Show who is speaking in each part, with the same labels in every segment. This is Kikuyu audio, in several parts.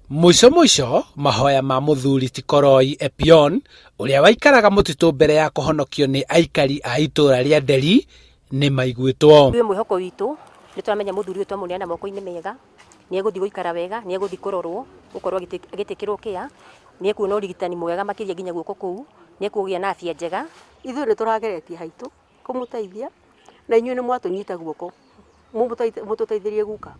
Speaker 1: Mũico mũico mahoya ma mũthuri ti Koroi Epion ũrĩa waikaraga mũtitũ mbere ya kũhonokio nĩ aikari a itũra rĩa Nderi nĩ maiguĩtwo.
Speaker 2: Ithuĩ mwĩhoko witũ nĩ tũramenya mũthuri ũyũ twamũneana moko-inĩ mega, nĩ egũthiĩ gũikara wega, nĩ egũthiĩ kũrorwo, gũkorwo agĩtĩkĩrwo kĩa, nĩ ekuona ũrigitani mwega makĩria nginya guoko kũu, nĩ ekũgĩa na afya njega.
Speaker 3: Ithuĩ nĩ tũrageretie haitũ kũmũteithia na inyuĩ nĩ mwatũnyita guoko mũtũteithĩrie guka,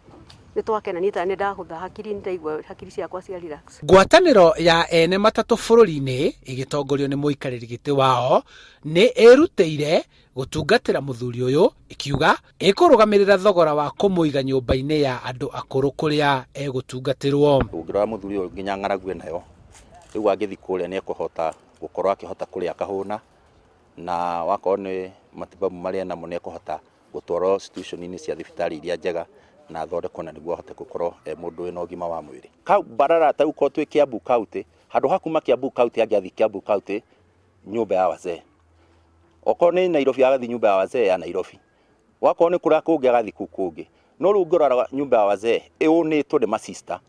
Speaker 3: nĩ twakena, niĩ ta nĩ ndahũtha hakiri, nĩ ndaigua hakiri ciakwa cia relax.
Speaker 1: Ngwatanĩro ya ene matatũ bũrũri-inĩ ĩgĩtongorio nĩ mũikarĩri gĩtĩ wao nĩ ĩrutĩire gũtungatĩra mũthuri ũyũ ĩkiuga ĩkũrũgamĩrĩra thogora wa kũmũiga nyũmba-inĩ ya andũ akũrũ kũrĩa egũtungatĩrwo.
Speaker 4: Ũngĩrora mũthuri ũyũ nginya ng'aragu enayo, rĩu angĩthiĩ kũrĩa nĩ ekũhota gũkorwo akĩhota kũrĩa akahũna, na wakorwo nĩ matibabu marĩa enamo nĩ ekũhota gũtwarwo institution-inĩ cia thibitarĩ iria njega na athondekwo na nĩguo ahote gũkorwo e mũndũ wĩna ũgima wa mwĩrĩ. Mbarara ta rĩu korwo twĩ Kiambu County, handũ ha kuma Kiambu County angĩathiĩ Kiambu County nyũmba ya wazee. Okorwo nĩ Nairobi agathiĩ nyũmba ya wazee ya Nairobi. Wakorwo nĩ kũrĩa kũngĩ agathiĩ kũu kũngĩ. No rĩu ũngĩrora nyũmba ya wazee ĩũnĩtwo nĩ masista,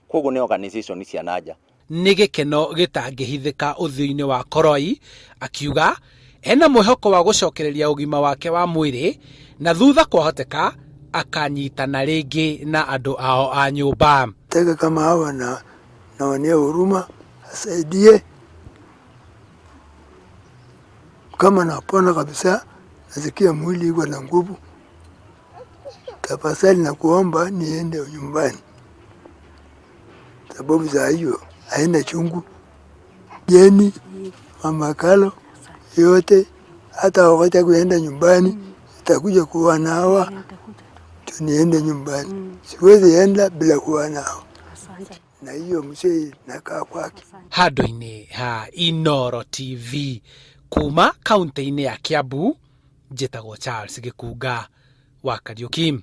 Speaker 4: koguo nĩ organization cia na nja.
Speaker 1: Nĩ gĩkeno gĩtangĩhithĩka ũthiũ-inĩ wa Koroi, akiuga ena mwĩhoko wa gũcokereria ũgima wake wa mwĩrĩ na thutha kwahoteka akanyitana rĩngĩ na andũ ao a nyũmba.
Speaker 5: Tega kama hawa na naonea huruma asaidie kama napona kabisa, nasikia mwili iko na nguvu. Tafadhali nakuomba niende nyumbani, sababu saa hiyo haina chungu jeni mama Kalo yote, hata wakati kuenda nyumbani itakuja kuwa nawa tu niende nyumbani, siwezi enda bila kuwa nao na hiyo mzee nakaa kwake.
Speaker 1: Handũ-inĩ ha Inooro TV kuma kaunti-inĩ ya Kiambu, njĩtagwo Charles Gĩkunga wa Kariũki.